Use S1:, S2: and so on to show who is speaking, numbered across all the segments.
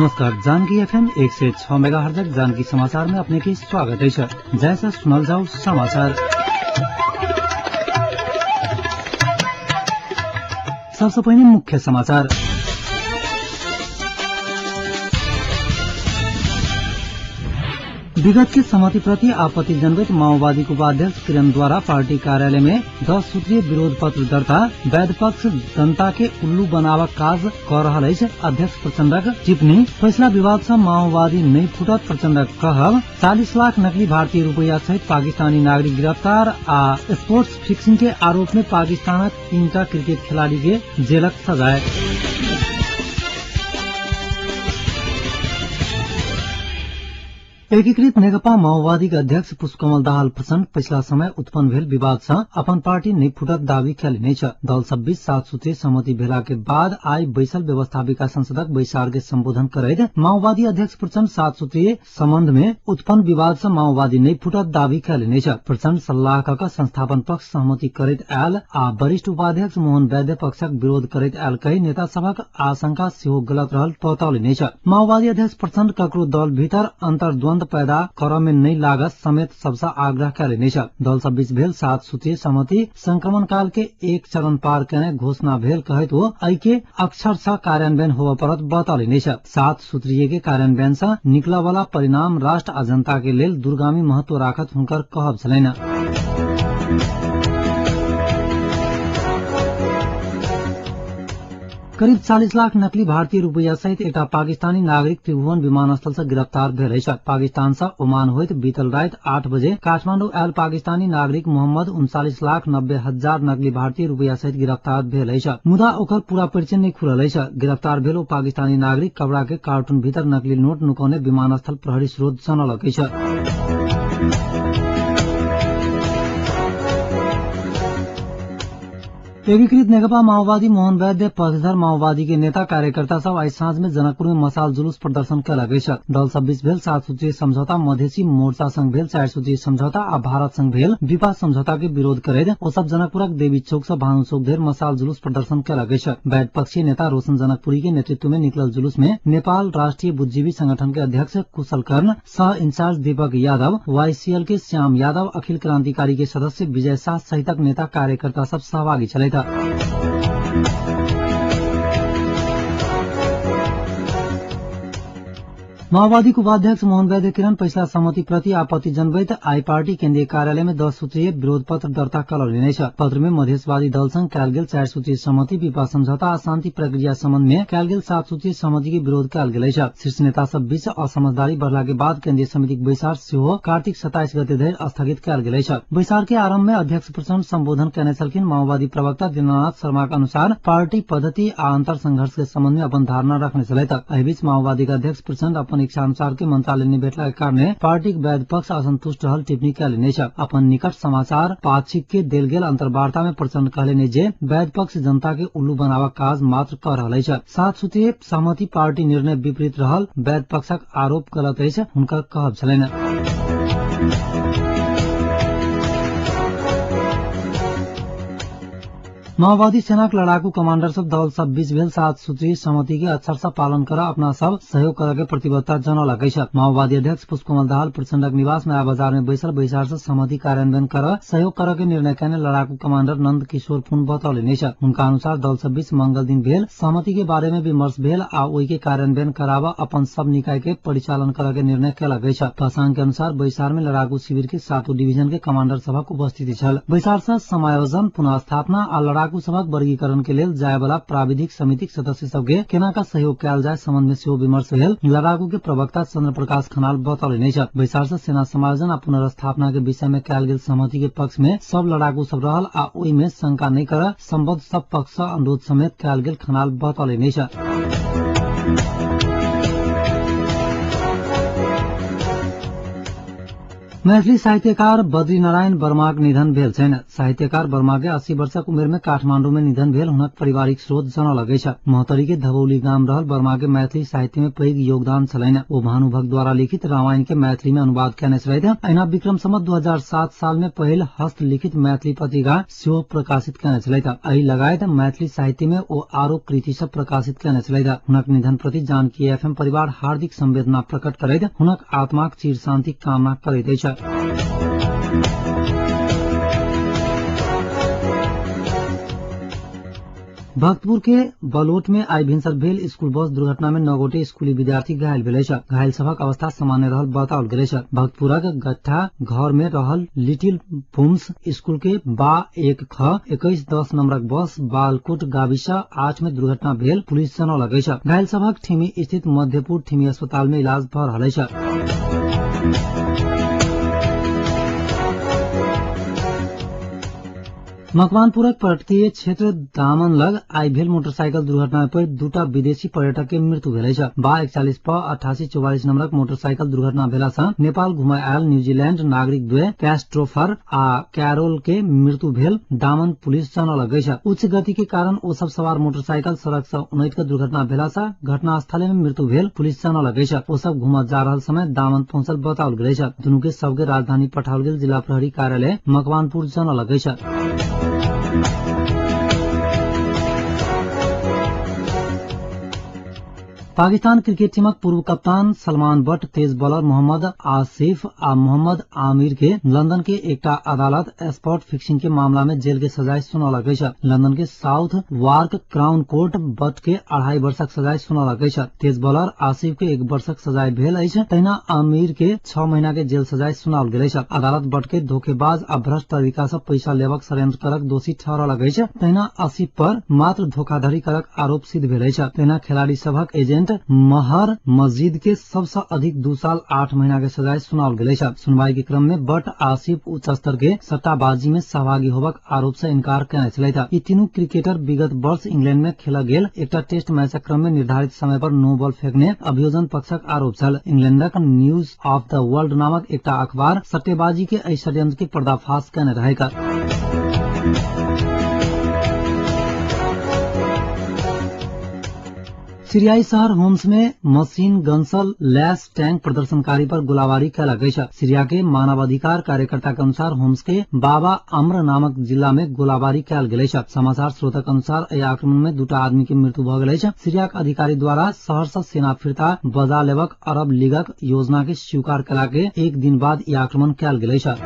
S1: नमस्कार, Janaki FM 106 megahertz Janaki समाचार में अपने के स्वागत है। जैसा सुनल जाओ समाचार। सबसे पहले मुख्य समाचार। विगत के सहमतिप्रति आपत्ति जनबैत माओवादीको उपाध्यक्ष किरणद्वारा पार्टी कार्यालय में 10 सूत्रीय विरोध पत्र दर्ता। वैध पक्ष जनता के उल्लू बनावक काज क रहल अछि, अध्यक्ष प्रचण्डक टिप्पणी। फैसला विवाद सँ माओवादी नहि फूटत, प्रचण्डक कहब। 40 लाख नकली भारतीय रुपैया सहित पाकिस्तानी नागरिक गिरफ्तार आ स्पोर्ट्स फिक्सिंग के आरोप में पाकिस्तानक 3टा क्रिकेट खिलाड़ी के जेलक सजाय। एकीकृत नेकपा माओवादीक अध्यक्ष पुष्पकमल दाहाल प्रचण्ड पछिला समय उत्पन्न भेल विवाद सँ अपन पार्टी नहि फूटत दावी कयलनि अछि। दल सब बीच 7 सूत्रीय सहमति भेला के बाद आइ बैसल व्यवस्थापिका संसदक बैसार के संबोधन करैत माओवादी अध्यक्ष प्रचण्ड 7 सूत्रीय संबंध में उत्पन्न विवाद सँ माओवादी नहि फूटत दावी कयलनि अछि। प्रचण्ड सल्लाह क कऽ संस्थापन पक्ष सहमति करैत आयल आ वरिष्ठ उपाध्यक्ष मोहन वैद्य पक्षक विरोध करैत आयल कहि नेता सभक आशंका सेहो गलत रहल बतौलनि अछि। माओवादी अध्यक्ष प्रचण्ड ककरो दल भीतर अंतर्द्वंद पैदा करऽ में नहि लागत समेत सबसँ आग्रह कयलनि अछि। दल सब बीच भेल 7 सूत्रीय सहमति संक्रमण काल के एक चरण पार केने घोषणा भेल कहैत ओ एहि के अक्षरशः कार्यान्वयन होबय पड़त बतौलनि अछि। 7 सूत्रीय के कार्यान्वयन सँ निकलऽ वाला परिणाम राष्ट्र आ जनता के लेल दूरगामी महत्व राखत हुनकर कहब छलनि। करीब 40 लाख नकली भारतीय रुपैया सहित एकटा पाकिस्तानी नागरिक त्रिभुवन विमानस्थल से गिरफ्तार भेल अछि। पाकिस्तान से ओमान होइत बीतल राति 8 बजे काठमांडू आयल पाकिस्तानी नागरिक मोहम्मद 39,90,000 नकली भारतीय रुपैया सहित गिरफ्तार भेल अछि, मुदा ओकर पूरा परिचय नहि खुलल अछि। गिरफ्तार भेल ओ पाकिस्तानी नागरिक कपड़ा के कार्टून भीतर नकली नोट नुकौने विमानस्थल प्रहरी स्रोत जनौलक अछि। एकीकृत नेकपा माओवादी मोहन वैद्य पक्षधर माओवादी के नेता कार्यकर्ता सब आइ साँझ में जनकपुर में मसाल जुलूस प्रदर्शन कयलक अछि। दल सब बीच भेल 7 सूत्रीय समझौता, मधेसी मोर्चा संग भेल 4 सूत्रीय समझौता आ भारत संग भेल विपा समझौता के विरोध करैत ओ सब जनकपुरक देवी चौक से भानु चौक धरि मसाल जुलूस प्रदर्शन कयलक अछि। वैद्य पक्षीय नेता रोशन जनकपुरी के नेतृत्व में निकलल जुलूस में नेपाल राष्ट्रीय बुद्धिजीवी संगठन के अध्यक्ष कुशल कर्ण, सह इंचार्ज दीपक यादव, वाईसीएल के श्याम यादव, अखिल क्रांतिकारी के सदस्य विजय शाह सहितक नेता कार्यकर्ता सब सहभागी छलथि। माओवादी उपाध्यक्ष मोहन वैद्य किरण पछिला सहमति प्रति आपत्ति जनबैत आई पार्टी केन्द्रीय कार्यालय में 10 सूत्रीय विरोध पत्र दर्ता कलौलनि अछि। पत्र में मधेसवादी दल संग कयल गेल 4 सूत्रीय सहमति, विपा समझौता आ शांति प्रक्रिया संबंध में कयल गेल 7 सूत्रीय सहमति के विरोध कयल गेल अछि। शीर्ष नेता सब बीच असमझदारी बढ़ला के बाद केन्द्रीय समितिक बैसार सेहो कार्तिक 27 गते धरि स्थगित कयल गेल अछि। बैसार के आरंभ में अध्यक्ष प्रचण्ड संबोधन कयने छलखिन। माओवादी प्रवक्ता दीनानाथ शर्माक अनुसार पार्टी पद्धति आ अंतर संघर्ष के संबंध में अपन धारणा रखने छलथि। एहि बीच माओवादी के अध्यक्ष प्रचण्ड अपन इच्छा अनुसार के मंत्रालय नहि भेटला के कारणे पार्टीक वैध पक्ष असंतुष्ट रहल टिप्पणी कयलनि अछि। अपन निकट समाचार पाक्षिक के देल गेल अंतर्वार्ता में प्रचण्ड कहलनि जे वैध पक्ष जनता के उल्लू बनाबक काज मात्र क रहल अछि। 7 सूत्रीय सहमति पार्टी निर्णय विपरीत रहल वैध पक्षक आरोप गलत अछि, हुनकर कहब छलनि। माओवादी सेनाक लड़ाकू कमांडर सब दल सब बीच भेल 7 सूत्रीय सहमति के अक्षरशः पालन कर अपना सब सहयोग करऽ के प्रतिबद्धता जनौलक अछि। माओवादी अध्यक्ष पुष्पकमल दाहाल प्रचण्डक निवास नया बाजार में बैसल बैसार से सहमति कार्यान्वयन कर सहयोग करऽ के निर्णय कयने लड़ाकू कमांडर नंद किशोर पुन बतौलनि अछि। हुनका अनुसार दल सब बीच मंगल दिन भेल सहमति के बारे में विमर्श भेल आ ओहि के कार्यान्वयन कराबऽ अपन सब निकाय के परिचालन करऽ के निर्णय कयलक अछि। पासांग के अनुसार बैसार में लड़ाकू शिविर के 7 डिवीजन के कमांडर सभक उपस्थिति छल। बैसार से समायोजन, पुनर्स्थापना आ लड़ाकू सभक वर्गीकरण के लेल जाय वाला प्राविधिक समितिक सदस्य सबके केना का सहयोग कयल जाय संबंध में सेहो विमर्श भेल लड़ाकू के प्रवक्ता चंद्र प्रकाश खनाल बतौलनि अछि। बैसार से सेना समायोजन आ पुनर्स्थापना के विषय में कयल गेल सहमति के पक्ष में सब लड़ाकू सब रहल आ ओहि में शंका नहि करऽ सम्बद्ध सब पक्ष सँ अनुरोध समेत कयल गेल खनाल बतौलनि अछि। मैथिली साहित्यकार बद्रीनारायण वर्माक निधन भेल छनि। साहित्यकार वर्मा के 80 वर्षक उमेर में काठमांडू में निधन भेल हुनक पारिवारिक स्रोत जनौलक अछि। महोत्तरी के धबौली गाम रहल वर्मा के मैथिली साहित्य में पैघ योगदान छलनि। ओ भानुभक्त द्वारा लिखित रामायण के मैथिली में अनुवाद कयने छलथि। अहिना विक्रम संवत 2007 साल में पहिल हस्तलिखित मैथिली पत्रिका सेहो प्रकाशित कयने छलथि। एहि लगायत मैथिली साहित्य में ओ आरो कृति सब प्रकाशित कयने छलथि। हुनक निधन प्रति जानकी एफएम परिवार हार्दिक संवेदना प्रकट करैत हुनक आत्माक चिर शांति कामना करैत अछि। भक्तपुर के बलोट में आई भिनसर भेल स्कूल बस दुर्घटना में 9 गोटे स्कूली विद्यार्थी घायल भेल अछि। घायल सभक अवस्था सामान्य रहल बताओल गेल अछि। भक्तपुरक गट्ठा घर में रहल लिटिल बुम्स स्कूल के बा 1 ख 2110 नंबरक बस बालकोट गाविसा 8 में दुर्घटना भेल पुलिस जनौलक अछि। घायल सभक ठिमी स्थित मध्यपुर ठिमी अस्पताल में इलाज भ रहल अछि। मकवानपुरक पर्यटकीय क्षेत्र दामन लग आई भेल मोटरसाइकिल दुर्घटना में पड़ि दूटा विदेशी पर्यटक के मृत्यु भेल अछि। बा 41 प 8844 नंबरक मोटरसाइकिल दुर्घटना भेला सँ नेपाल घुमय आयल न्यूजीलैंड नागरिक द्वय कैस्ट्रोफर आ कैरोल के मृत्यु भेल दामन पुलिस जनौलक अछि। उच्च गति के कारण ओ सब सवार मोटरसाइकिल सड़क सँ उनटि कऽ दुर्घटना भेला सँ घटनास्थले में मृत्यु भेल पुलिस जनौलक अछि। ओ सब घुमय जा रहल समय दामन पहुंचल बताओल गेल अछि। दुनू के शव के राजधानी पठाओल गेल जिला प्रहरी कार्यालय मकवानपुर जनौलक अछि। पाकिस्तान क्रिकेट टीमक पूर्व कप्तान सलमान बट, तेज बॉलर मोहम्मद आसिफ आ मोहम्मद आमिर के लंदन के एकटा अदालत स्पॉट फिक्सिंग के मामला में जेल के सजाय सुनौलक अछि। लंदन के साउथ वार्क क्राउन कोर्ट बट के 2.5 वर्षक सजाय सुनौलक अछि। तेज बॉलर आसिफ के 1 वर्षक सजाय भेल अछि, तहिना आमिर के 6 महीना के जेल सजाय सुनाओल गेल अछि। अदालत बट के धोखेबाज आ भ्रष्ट तरीका सँ पैसा लेबाक षड्यंत्र करक दोषी ठहरौलक अछि, तहिना आसिफ पर मात्र धोखाधड़ी करक आरोप सिद्ध भेल अछि। तहिना खिलाड़ी सभक एजेंट महर मजीद के सबसँ अधिक 2 साल 8 महीना के सजाय सुनाओल गेल अछि। सुनवाई के क्रम में बट आसिफ उच्च स्तर के सट्टाबाजी में सहभागी होबाक आरोप से इनकार कयने छलथि। ई तीनू क्रिकेटर विगत वर्ष इंग्लैंड में खेलल गेल एकटा टेस्ट मैचक क्रम में निर्धारित समय पर नो बॉल फेंकने अभियोजन पक्षक आरोप छल। इंग्लैंडक न्यूज ऑफ the world नामक एकटा अखबार सट्टेबाजी के एहि षड्यंत्र के पर्दाफाश कयने रहैक। सीरियाई शहर होम्स में मशीन गन सँ लैस टैंक प्रदर्शनकारी पर गोलाबारी कयलक अछि। सीरिया के मानवाधिकार कार्यकर्ता के अनुसार होम्स के बाबा अम्र नामक जिला में गोलाबारी कयल गेल अछि। समाचार स्रोतक अनुसार एहि आक्रमण में 2 आदमी के मृत्यु भ गेल अछि। सीरियाक अधिकारी द्वारा शहर सँ सेना फिरता बजा लेबक अरब लीगक योजना के स्वीकार कयला के एक दिन बाद ई आक्रमण कयल गेल अछि।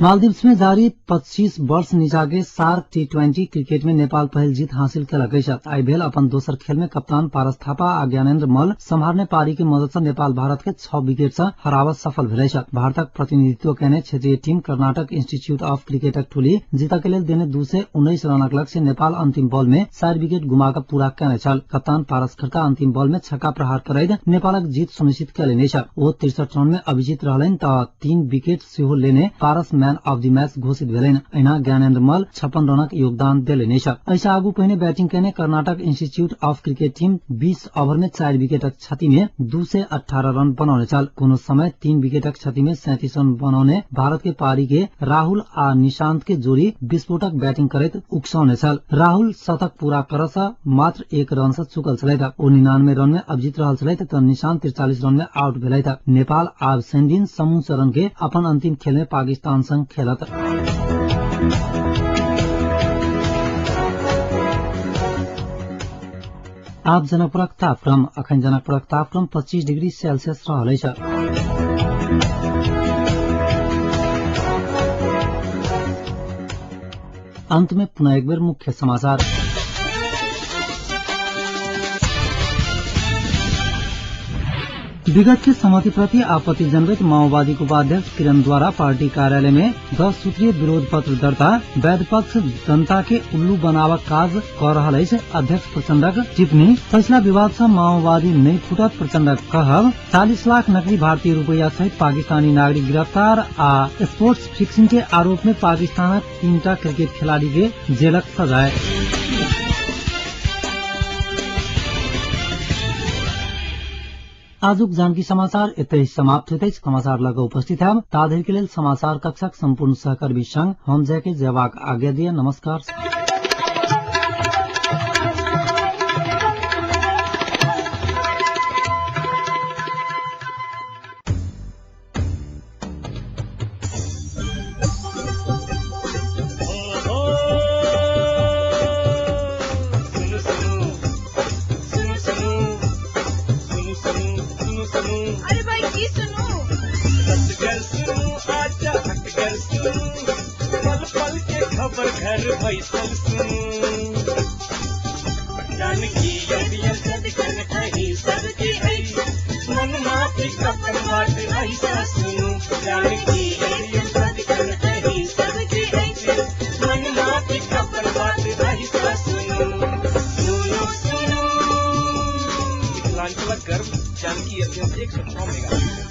S1: मालदीव्स में जारी 25 वर्ष नीचा के सार्क T20 cricket में नेपाल पहिल जीत हासिल केलक अछि। आई भेल अपन दोसर खेल में कप्तान पारस थापा आ ज्ञानेन्द्र मल्ल सम्हारने पारी के मदद से नेपाल भारत के 6 विकेट से हरावत सफल भेल अछि। भारतक प्रतिनिधित्व केने क्षेत्रीय टीम कर्नाटक इंस्टीट्यूट ऑफ क्रिकेटक टोली जीतक के लेल देने 219 रनक लक्ष्य नेपाल अंतिम बॉल में 4 विकेट गुमा कऽ पूरा केने छल। कप्तान पारस खड़का अंतिम बॉल में छक्का प्रहार करैत नेपालक जीत सुनिश्चित केलनि अछि। ओ 63 रन में अभिजीत रहलनि तऽ 3 विकेट सेहो लेने Paras man of the match घोषित भेलनि। अहिना ज्ञानेन्द्र मल्ल 56 रनक योगदान देलनि अछि। एहिसँ आगू पहिने बैटिंग केने Karnataka institute of cricket team 20 over में 4 विकेटक क्षति में 218 रन बनौने छल। कोनो समय 3 विकेटक क्षति में 37 रन बनौने भारत के पारी के राहुल आ निशांत के जोड़ी विस्फोटक बैटिंग करैत उकसौने छल। राहुल शतक पूरा करऽ सँ मात्र 1 रन सँ चुकल छलथि। ओ 99 रन में अभिजीत रहल छलथि तऽ निशांत 43 रन में आउट भेलथि। नेपाल आब शनिदिन समूह चरण के अपन अंतिम खेल में पाकिस्तान संग खेलत। आब जनकपुरक तापक्रम। अखन जनकपुरक तापक्रम 25 डिग्री सेल्सियस रहल अछि। अंत में पुनः एक बेर मुख्य समाचार। विगत के सहमति प्रति आपत्ति जनबैत माओवादी उपाध्यक्ष किरण द्वारा पार्टी कार्यालय में 10 सूत्रीय विरोध पत्र दर्ता। वैध पक्ष जनता के उल्लू बनावक काज क रहल अछि, अध्यक्ष प्रचंडक टिप्पणी। फैसला विवाद से माओवादी नहीं फूटत, प्रचंडक कहब। 40 लाख नकली भारतीय रुपया सहित पाकिस्तानी नागरिक गिरफ्तार आ स्पोर्ट्स फिक्सिंग के आरोप में पाकिस्तानक 3 क्रिकेट खिलाड़ी के जेलक सजाय। आजुक जानकी समाचार एतै समाप्त होइत अछि। समाचार लग उपस्थित हैब ताधरि के लेल समाचार कक्षक सम्पूर्ण सहकर्मी संग हम जयके जयबाक आज्ञा दिए। नमस्कार।
S2: अरे भाई की सुनू?
S3: सुनू आजा हटकर सुनू, पल पल के खबर घर बैसल सुनू। जानकी अभियन सदखन अही सबके अछि, मन माफिक अपन बात ऐसा सुनू। जानकी अभियन सदखन अही सबके अछि, मन माफिक अपन बात ऐसा सुनू। सुनू सुनू
S4: मिथिलांचलक गर्व जानकी एफएम 106 मेगा।